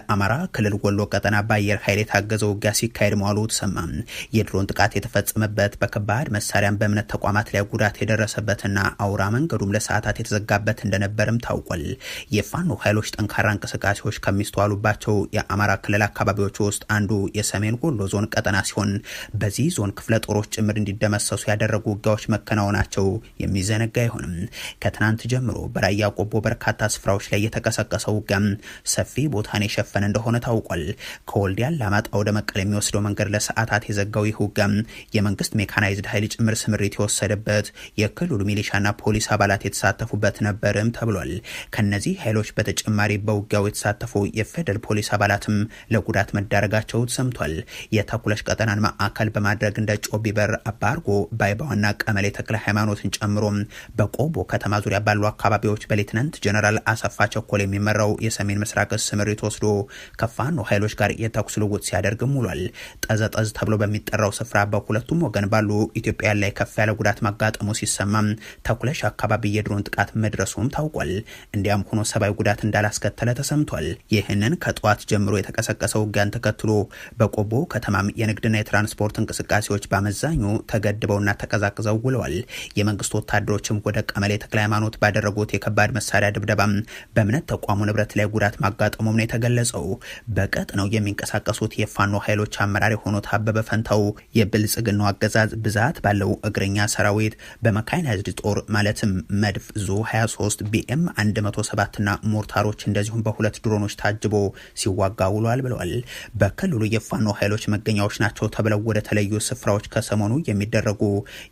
በአማራ ክልል ወሎ ቀጠና በአየር ኃይል የታገዘ ውጊያ ሲካሄድ መዋሉ ተሰማ። የድሮን ጥቃት የተፈጸመበት፣ በከባድ መሳሪያም በእምነት ተቋማት ላይ ጉዳት የደረሰበትና አውራ መንገዱም ለሰዓታት የተዘጋበት እንደነበርም ታውቋል። የፋኖ ኃይሎች ጠንካራ እንቅስቃሴዎች ከሚስተዋሉባቸው የአማራ ክልል አካባቢዎች ውስጥ አንዱ የሰሜን ወሎ ዞን ቀጠና ሲሆን በዚህ ዞን ክፍለ ጦሮች ጭምር እንዲደመሰሱ ያደረጉ ውጊያዎች መከናወናቸው የሚዘነጋ አይሆንም። ከትናንት ጀምሮ በራያ ቆቦ በርካታ ስፍራዎች ላይ የተቀሰቀሰው ውጊያም ሰፊ ቦታን የሸፈነ እንደሆነ ታውቋል። ከወልዲያ አላማጣ ወደ መቀሌ የሚወስደው መንገድ ለሰዓታት የዘጋው ይህ ውጊያም የመንግስት ሜካናይዝድ ኃይል ጭምር ስምሪት የወሰደበት፣ የክልሉ ሚሊሻና ፖሊስ አባላት የተሳተፉበት ነበርም ተብሏል። ከነዚህ ኃይሎች በተጨማሪ በውጊያው የተሳተፉ የፌደራል ፖሊስ አባላትም ለጉዳት መዳረጋቸው ተሰምቷል። የተኩለሽ ቀጠናን ማዕከል በማድረግ እንደ ጮቢበር፣ አባርጎ፣ ባይባዋና ቀመሌ ተክለ ሃይማኖትን ጨምሮ በቆቦ ከተማ ዙሪያ ባሉ አካባቢዎች በሌትናንት ጀነራል አሰፋ ቸኮል የሚመራው የሰሜን ምስራቅ ስምሪት ወስዶ ከፋኖ ኃይሎች ጋር የተኩስ ልውውጥ ሲያደርግም ውሏል። ጠዘጠዝ ተብሎ በሚጠራው ስፍራ በሁለቱም ወገን ባሉ ኢትዮጵያ ላይ ከፍ ያለ ጉዳት ማጋጠሙ ሲሰማም ተኩለሽ አካባቢ የድሮን ጥቃት መድረሱም ታውቋል። እንዲያም ሆኖ ሰብአዊ ጉዳት እንዳላስከተለ ተሰምቷል። ይህንን ከጠዋት ጀምሮ የተቀሰቀሰው ውጊያን ተከትሎ በቆቦ ከተማም የንግድና የትራንስፖርት እንቅስቃሴዎች በአመዛኙ ተገድበውና ተቀዛቅዘው ውለዋል። የመንግስት ወታደሮችም ወደ ቀመሌ ተክለ ሃይማኖት ባደረጉት የከባድ መሳሪያ ድብደባም በእምነት ተቋሙ ንብረት ላይ ጉዳት ማጋጠሙም ነው የተገለጸው። በቀጥናው የሚንቀሳቀሱት የፋኖ ኃይሎች አመራር የሆኑት አበበ ፈንታው የብልጽግናው አገዛዝ ብዛት ባለው እግረኛ ሰራዊት፣ በመካናይዝድ ጦር ማለትም መድፍ፣ ዙ 23፣ ቢኤም 107 ና ሞርታሮች እንደዚሁም በሁለት ድሮኖች ታጅቦ ሲዋጋ ውሏል ብለዋል። በክልሉ የፋኖ ኃይሎች መገኛዎች ናቸው ተብለው ወደ ተለዩ ስፍራዎች ከሰሞኑ የሚደረጉ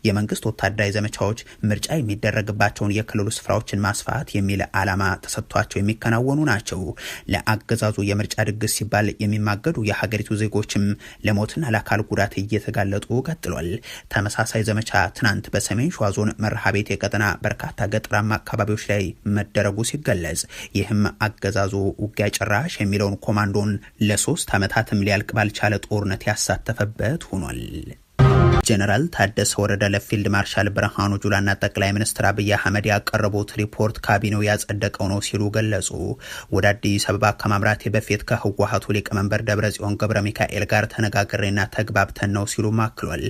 የመንግስት ወታደራዊ ዘመቻዎች ምርጫ የሚደረግባቸውን የክልሉ ስፍራዎችን ማስፋት የሚል ዓላማ ተሰጥቷቸው የሚከናወኑ ናቸው። ለአገዛዙ የምርጫ ድግስ ሲባል የሚማገዱ የሀገሪቱ ዜጎችም ለሞትና ለአካል ጉዳት እየተጋለጡ ቀጥሏል። ተመሳሳይ ዘመቻ ትናንት በሰሜን ሸዋ ዞን መርሃቤቴ ቀጠና በርካታ ገጠራማ አካባቢዎች ላይ መደረጉ ሲገለጽ ይህም አገዛዙ ውጊያ ጭራሽ የሚለውን ኮማንዶን ለ3 ዓመታትም ሊያልቅ ባልቻለ ጦርነት ያሳተፈበት ሆኗል። ጀነራል ታደሰ ወረደ ለፊልድ ማርሻል ብርሃኑ ጁላና ጠቅላይ ሚኒስትር አብይ አህመድ ያቀረቡት ሪፖርት ካቢኔው ያጸደቀው ነው ሲሉ ገለጹ። ወደ አዲስ አበባ ከማምራቴ በፊት ከህወሓቱ ሊቀመንበር ደብረጽዮን ገብረ ሚካኤል ጋር ተነጋግሬና ተግባብተን ነው ሲሉ አክሏል።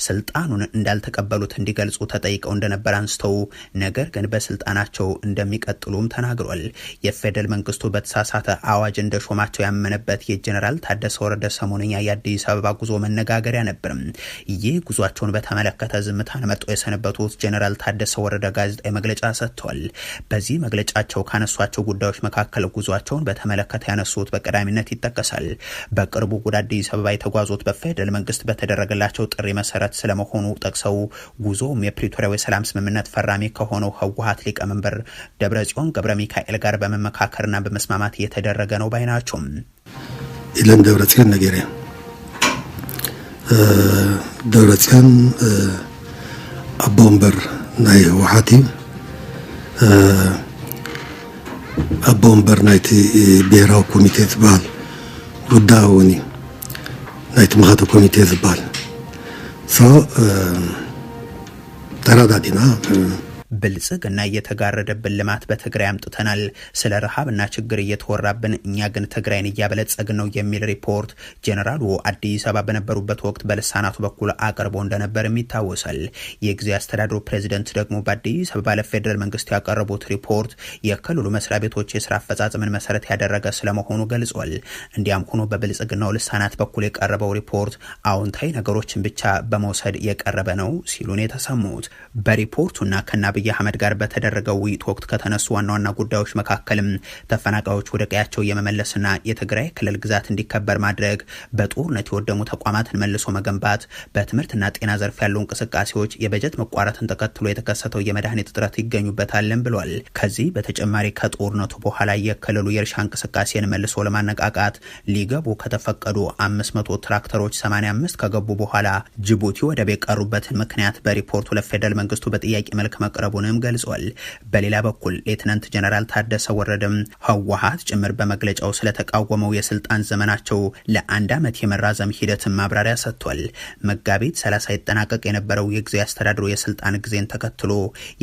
ስልጣኑን እንዳልተቀበሉት እንዲገልጹ ተጠይቀው እንደነበር አንስተው ነገር ግን በስልጣናቸው እንደሚቀጥሉም ተናግሯል። የፌደራል መንግስቱ በተሳሳተ አዋጅ እንደሾማቸው ያመነበት የጀነራል ታደሰ ወረደ ሰሞነኛ የአዲስ አበባ ጉዞ መነጋገሪያ ነበር። ይህ ጉዟቸውን በተመለከተ ዝምታን መርጠው የሰነበቱት ጀነራል ታደሰ ወረደ ጋዜጣዊ መግለጫ ሰጥተዋል። በዚህ መግለጫቸው ካነሷቸው ጉዳዮች መካከል ጉዟቸውን በተመለከተ ያነሱት በቀዳሚነት ይጠቀሳል። በቅርቡ ወደ አዲስ አበባ የተጓዙት በፌደራል መንግስት በተደረገላቸው ጥሪ መሰረት ስለመሆኑ ጠቅሰው ጉዞውም የፕሪቶሪያው የሰላም ስምምነት ፈራሚ ከሆነው ህወሓት ሊቀመንበር ደብረጽዮን ገብረ ሚካኤል ጋር በመመካከርና በመስማማት የተደረገ ነው ባይ ናቸው። ኢለን ደብረጽዮን ነገሬ ደብረጽዮን ኣቦ ወንበር ናይ ህወሓት እዩ፣ ኣቦ ወንበር ናይቲ ብሔራዊ ኮሚቴ ዝበሃል ጉዳይ እውን እዩ፣ ናይቲ መኸተ ኮሚቴ ዝበሃል ተረዳዲና። ብልጽግና እየተጋረደብን ልማት በትግራይ አምጥተናል፣ ስለ ረሃብና ችግር እየተወራብን እኛ ግን ትግራይን እያበለጸግን ነው የሚል ሪፖርት ጀነራሉ አዲስ አበባ በነበሩበት ወቅት በልሳናቱ በኩል አቅርቦ እንደነበርም ይታወሳል። የጊዜያዊ አስተዳደሩ ፕሬዚደንት ደግሞ በአዲስ አበባ ለፌዴራል መንግስት ያቀረቡት ሪፖርት የክልሉ መስሪያ ቤቶች የስራ አፈጻጸምን መሰረት ያደረገ ስለመሆኑ ገልጿል። እንዲያም ሆኖ በብልጽግናው ልሳናት በኩል የቀረበው ሪፖርት አዎንታዊ ነገሮችን ብቻ በመውሰድ የቀረበ ነው ሲሉን የተሰሙት። በሪፖርቱና ከነ አብይ አህመድ ጋር በተደረገው ውይይት ወቅት ከተነሱ ዋና ዋና ጉዳዮች መካከልም ተፈናቃዮች ወደ ቀያቸው የመመለስና የትግራይ ክልል ግዛት እንዲከበር ማድረግ፣ በጦርነት የወደሙ ተቋማትን መልሶ መገንባት፣ በትምህርትና ጤና ዘርፍ ያሉ እንቅስቃሴዎች፣ የበጀት መቋረጥን ተከትሎ የተከሰተው የመድኃኒት እጥረት ይገኙበታልም ብሏል። ከዚህ በተጨማሪ ከጦርነቱ በኋላ የክልሉ የእርሻ እንቅስቃሴን መልሶ ለማነቃቃት ሊገቡ ከተፈቀዱ 500 ትራክተሮች 85 ከገቡ በኋላ ጅቡቲ ወደብ የቀሩበትን ምክንያት በሪፖርቱ ለፌደራል መንግስቱ በጥያቄ መልክ መቅረቡ መቅረቡንም ገልጿል። በሌላ በኩል ሌትናንት ጀነራል ታደሰ ወረደም ህወሓት ጭምር በመግለጫው ስለተቃወመው የስልጣን ዘመናቸው ለአንድ ዓመት የመራዘም ሂደትን ማብራሪያ ሰጥቷል። መጋቢት 30 ይጠናቀቅ የነበረው የጊዜያዊ አስተዳደሩ የስልጣን ጊዜን ተከትሎ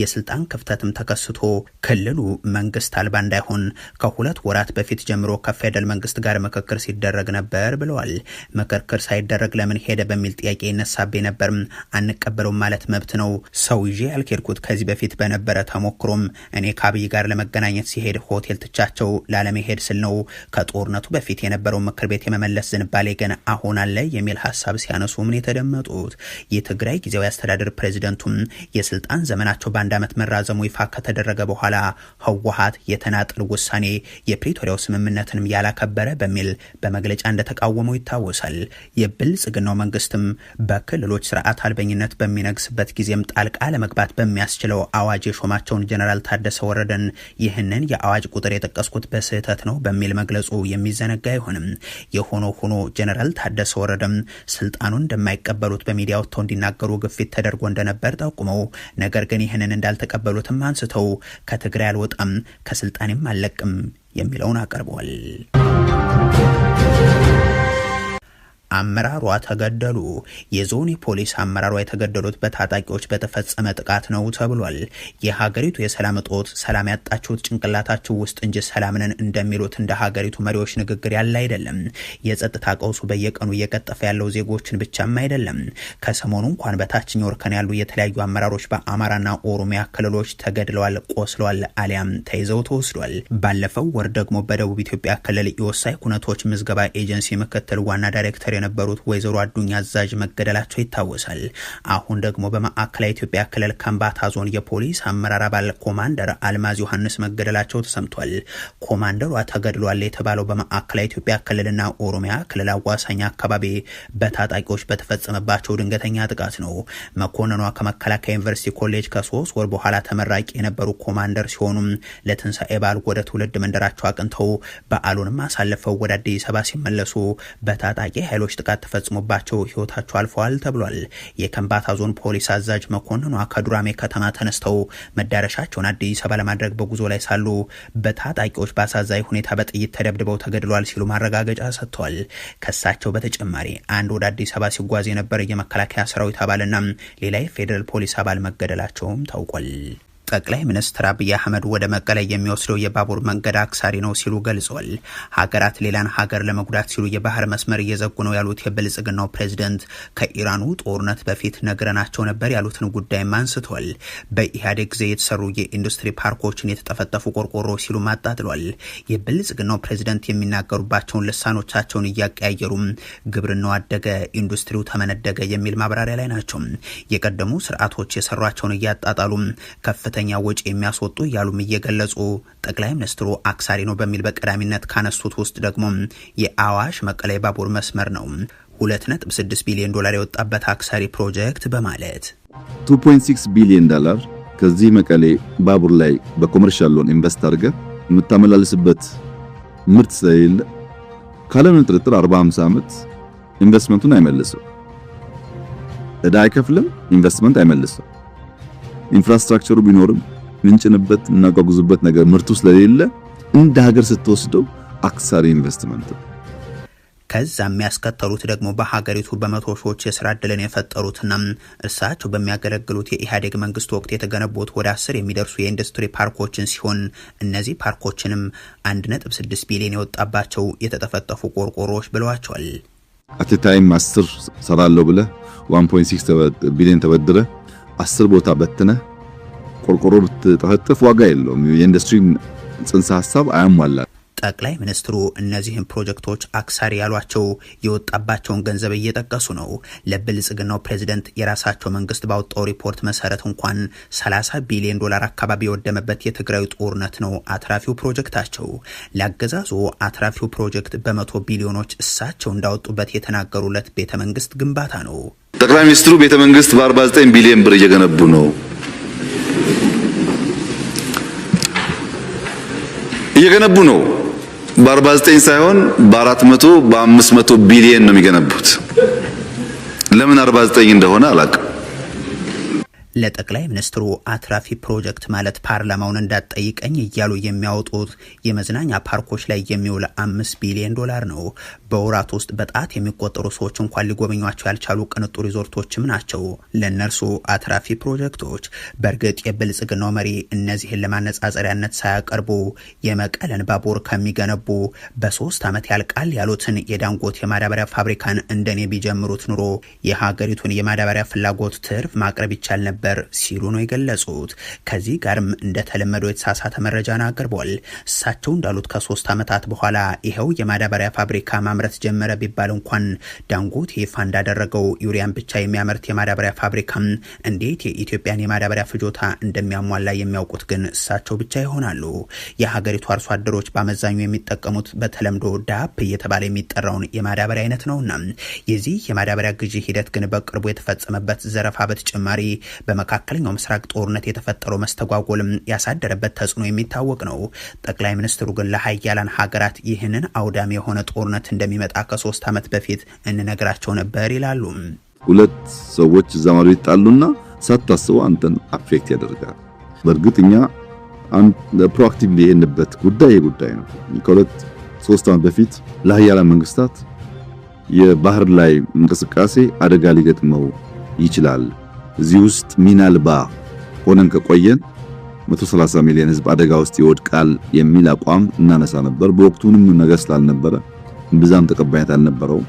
የስልጣን ክፍተትም ተከስቶ ክልሉ መንግስት አልባ እንዳይሆን ከ2 ወራት በፊት ጀምሮ ከፌደራል መንግስት ጋር ምክክር ሲደረግ ነበር ብለዋል። ምክክር ሳይደረግ ለምን ሄደ በሚል ጥያቄ ይነሳብኝ ነበር። አንቀበለውም ማለት መብት ነው። ሰው ይዤ ያልሄድኩት ከዚህ በፊት በነበረ ተሞክሮም እኔ ከአብይ ጋር ለመገናኘት ሲሄድ ሆቴል ትቻቸው ላለመሄድ ስል ነው። ከጦርነቱ በፊት የነበረው ምክር ቤት የመመለስ ዝንባሌ ግን አሁን አለ የሚል ሀሳብ ሲያነሱ ምን የተደመጡት። የትግራይ ጊዜያዊ አስተዳደር ፕሬዚደንቱም የስልጣን ዘመናቸው በአንድ ዓመት መራዘሙ ይፋ ከተደረገ በኋላ ህወሓት የተናጠል ውሳኔ የፕሪቶሪያው ስምምነትንም ያላከበረ በሚል በመግለጫ እንደተቃወመው ይታወሳል። የብልጽግናው መንግስትም በክልሎች ስርዓት አልበኝነት በሚነግስበት ጊዜም ጣልቃ ለመግባት በሚያስችለው አዋጅ የሾማቸውን ጀነራል ታደሰ ወረደን ይህንን የአዋጅ ቁጥር የጠቀስኩት በስህተት ነው በሚል መግለጹ የሚዘነጋ አይሆንም። የሆኖ ሆኖ ጀነራል ታደሰ ወረደም ስልጣኑን እንደማይቀበሉት በሚዲያ ወጥተው እንዲናገሩ ግፊት ተደርጎ እንደነበር ጠቁመው ነገር ግን ይህንን እንዳልተቀበሉትም አንስተው ከትግራይ አልወጣም ከስልጣኔም አልለቅም የሚለውን አቀርበዋል። አመራሯ ተገደሉ። የዞን የፖሊስ አመራሯ የተገደሉት በታጣቂዎች በተፈጸመ ጥቃት ነው ተብሏል። የሀገሪቱ የሰላም እጦት ሰላም ያጣችሁት ጭንቅላታችሁ ውስጥ እንጂ ሰላምንን እንደሚሉት እንደ ሀገሪቱ መሪዎች ንግግር ያለ አይደለም። የጸጥታ ቀውሱ በየቀኑ እየቀጠፈ ያለው ዜጎችን ብቻም አይደለም። ከሰሞኑ እንኳን በታችኛው እርከን ያሉ የተለያዩ አመራሮች በአማራና ኦሮሚያ ክልሎች ተገድለዋል፣ ቆስለዋል፣ አሊያም ተይዘው ተወስዷል። ባለፈው ወር ደግሞ በደቡብ ኢትዮጵያ ክልል የወሳኝ ኩነቶች ምዝገባ ኤጀንሲ ምክትል ዋና ዳይሬክተር የነበሩት ወይዘሮ አዱኛ አዛዥ መገደላቸው ይታወሳል። አሁን ደግሞ በማዕከላዊ ኢትዮጵያ ክልል ከምባታ ዞን የፖሊስ አመራር አባል ኮማንደር አልማዝ ዮሐንስ መገደላቸው ተሰምቷል። ኮማንደሯ ተገድሏል የተባለው በማዕከላዊ ኢትዮጵያ ክልልና ኦሮሚያ ክልል አዋሳኝ አካባቢ በታጣቂዎች በተፈጸመባቸው ድንገተኛ ጥቃት ነው። መኮንኗ ከመከላከያ ዩኒቨርሲቲ ኮሌጅ ከ3 ወር በኋላ ተመራቂ የነበሩ ኮማንደር ሲሆኑ ለትንሳኤ በዓል ወደ ትውልድ መንደራቸው አቅንተው በዓሉንም አሳልፈው ወደ አዲስ አበባ ሲመለሱ በታጣቂ ኃይሎች ጥቃት ተፈጽሞባቸው ህይወታቸው አልፈዋል ተብሏል። የከምባታ ዞን ፖሊስ አዛዥ መኮንኗ ከዱራሜ ከተማ ተነስተው መዳረሻቸውን አዲስ አበባ ለማድረግ በጉዞ ላይ ሳሉ በታጣቂዎች በአሳዛኝ ሁኔታ በጥይት ተደብድበው ተገድለዋል ሲሉ ማረጋገጫ ሰጥተዋል። ከሳቸው በተጨማሪ አንድ ወደ አዲስ አበባ ሲጓዝ የነበረ የመከላከያ ሰራዊት አባልና ሌላ የፌዴራል ፖሊስ አባል መገደላቸውም ታውቋል። ጠቅላይ ሚኒስትር አብይ አህመድ ወደ መቀለ የሚወስደው የባቡር መንገድ አክሳሪ ነው ሲሉ ገልጿል። ሀገራት ሌላን ሀገር ለመጉዳት ሲሉ የባህር መስመር እየዘጉ ነው ያሉት የብልጽግናው ፕሬዝደንት ከኢራኑ ጦርነት በፊት ነግረናቸው ነበር ያሉትን ጉዳይም አንስተዋል። በኢህአዴግ ጊዜ የተሰሩ የኢንዱስትሪ ፓርኮችን የተጠፈጠፉ ቆርቆሮ ሲሉ ማጣጥሏል። የብልጽግናው ፕሬዝደንት የሚናገሩባቸውን ልሳኖቻቸውን እያቀያየሩ ግብርናው አደገ፣ ኢንዱስትሪው ተመነደገ የሚል ማብራሪያ ላይ ናቸው። የቀደሙ ስርዓቶች የሰሯቸውን እያጣጣሉ ከፍተኛ ወጪ የሚያስወጡ እያሉም እየገለጹ ጠቅላይ ሚኒስትሩ አክሳሪ ነው በሚል በቀዳሚነት ካነሱት ውስጥ ደግሞ የአዋሽ መቀሌ ባቡር መስመር ነው። 2.6 ቢሊዮን ዶላር የወጣበት አክሳሪ ፕሮጀክት በማለት 2.6 ቢሊዮን ዶላር ከዚህ መቀሌ ባቡር ላይ በ commercial loan invest አድርገህ የምታመላልስበት ምርት ስለሌለ ካለምንም ጥርጥር 40-50 ዓመት ኢንቨስትመንቱን አይመልስም። እዳ አይከፍልም፣ ኢንቨስትመንት አይመልስም። Infrastructure ኡ ቢኖርም ምንጭንበት እናጓጉዝበት ነገር ምርቱ ስለሌለ እንደ ሀገር ስትወስደው አክሳሪ ኢንቨስትመንት ነው። ከዛም ያስከተሉት ደግሞ በሀገሪቱ በመቶ ሺዎች የስራ ዕድልን የፈጠሩትና እርሳቸው በሚያገለግሉት የኢህአዴግ መንግስት ወቅት የተገነቡት ወደ 10 የሚደርሱ የኢንዱስትሪ ፓርኮችን ሲሆን እነዚህ ፓርኮችንም 1.6 ቢሊዮን የወጣባቸው የተጠፈጠፉ ቆርቆሮዎች ብለዋቸዋል። At a time 10 ሰራለሁ ብለህ 1.6 ቢሊዮን ተበድረህ 10 ቦታ በትነህ ቆርቆሮ ብትጠፈጥፍ ዋጋ የለውም። የኢንዱስትሪን ጽንሰ ሐሳብ አያሟላም። ጠቅላይ ሚኒስትሩ እነዚህን ፕሮጀክቶች አክሳሪ ያሏቸው የወጣባቸውን ገንዘብ እየጠቀሱ ነው። ለብልጽግናው ፕሬዝደንት የራሳቸው መንግስት ባወጣው ሪፖርት መሰረት እንኳን 30 ቢሊዮን ዶላር አካባቢ የወደመበት የትግራዩ ጦርነት ነው አትራፊው ፕሮጀክታቸው። ለአገዛዙ አትራፊው ፕሮጀክት በመቶ ቢሊዮኖች እሳቸው እንዳወጡበት የተናገሩለት ቤተ መንግስት ግንባታ ነው። ጠቅላይ ሚኒስትሩ ቤተ መንግስት በ49 ቢሊዮን ብር እየገነቡ ነው እየገነቡ ነው። በ49 ሳይሆን በ400 በ500 ቢሊዮን ነው የሚገነቡት። ለምን 49 እንደሆነ አላውቅም። ለጠቅላይ ሚኒስትሩ አትራፊ ፕሮጀክት ማለት ፓርላማውን እንዳትጠይቀኝ እያሉ የሚያወጡት የመዝናኛ ፓርኮች ላይ የሚውል 5 ቢሊዮን ዶላር ነው። በወራት ውስጥ በጣት የሚቆጠሩ ሰዎች እንኳን ሊጎበኟቸው ያልቻሉ ቅንጡ ሪዞርቶችም ናቸው ለእነርሱ አትራፊ ፕሮጀክቶች። በእርግጥ የብልጽግናው መሪ እነዚህን ለማነጻጸሪያነት ሳያቀርቡ የመቀለን ባቡር ከሚገነቡ በ3 ዓመት ያልቃል ያሉትን የዳንጎት የማዳበሪያ ፋብሪካን እንደኔ ቢጀምሩት ኑሮ የሀገሪቱን የማዳበሪያ ፍላጎት ትርፍ ማቅረብ ይቻል ነበር ሲሉ ነው የገለጹት። ከዚህ ጋርም እንደተለመደው የተሳሳተ መረጃን አቅርቧል። እሳቸው እንዳሉት ከ3 ዓመታት በኋላ ይኸው የማዳበሪያ ፋብሪካ ማምረት ጀመረ ቢባል እንኳን ዳንጎት ይፋ እንዳደረገው ዩሪያን ብቻ የሚያመርት የማዳበሪያ ፋብሪካ እንዴት የኢትዮጵያን የማዳበሪያ ፍጆታ እንደሚያሟላ የሚያውቁት ግን እሳቸው ብቻ ይሆናሉ። የሀገሪቱ አርሶ አደሮች በአመዛኙ የሚጠቀሙት በተለምዶ ዳፕ እየተባለ የሚጠራውን የማዳበሪያ አይነት ነውና የዚህ የማዳበሪያ ግዢ ሂደት ግን በቅርቡ የተፈጸመበት ዘረፋ በተጨማሪ በመካከለኛው ምስራቅ ጦርነት የተፈጠረው መስተጓጎልም ያሳደረበት ተጽዕኖ የሚታወቅ ነው። ጠቅላይ ሚኒስትሩ ግን ለሀያላን ሀገራት ይህንን አውዳሚ የሆነ ጦርነት እንደሚመጣ ከ3 ዓመት በፊት እንነግራቸው ነበር ይላሉ። ሁለት ሰዎች እዛ ማዶ ይጣሉና ሳታስበው አንተን affect ያደርጋል። በእርግጥ እኛ proactive የሄድንበት ጉዳይ ጉዳይ ነው። ከ2-3 ዓመት በፊት ለሀያላን መንግስታት የባህር ላይ እንቅስቃሴ አደጋ ሊገጥመው ይችላል፣ እዚህ ውስጥ ሚና አልባ ሆነን ከቆየን 130 ሚሊዮን ህዝብ አደጋ ውስጥ ይወድቃል የሚል አቋም እናነሳ ነበር። በወቅቱ ምንም ነገር ስላልነበረ ብዛም ተቀባይነት አልነበረውም።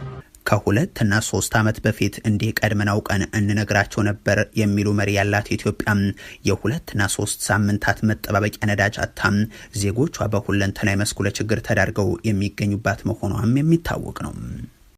ከ2 እና 3 ዓመት በፊት እንዲህ ቀድመን አውቀን እንነግራቸው ነበር የሚሉ መሪ ያላት ኢትዮጵያ የ2 እና 3 ሳምንታት መጠባበቂያ ነዳጅ አታም ዜጎቿ በሁለንተናዊ መስኩ ለችግር ተዳርገው የሚገኙባት መሆኗም የሚታወቅ ነው።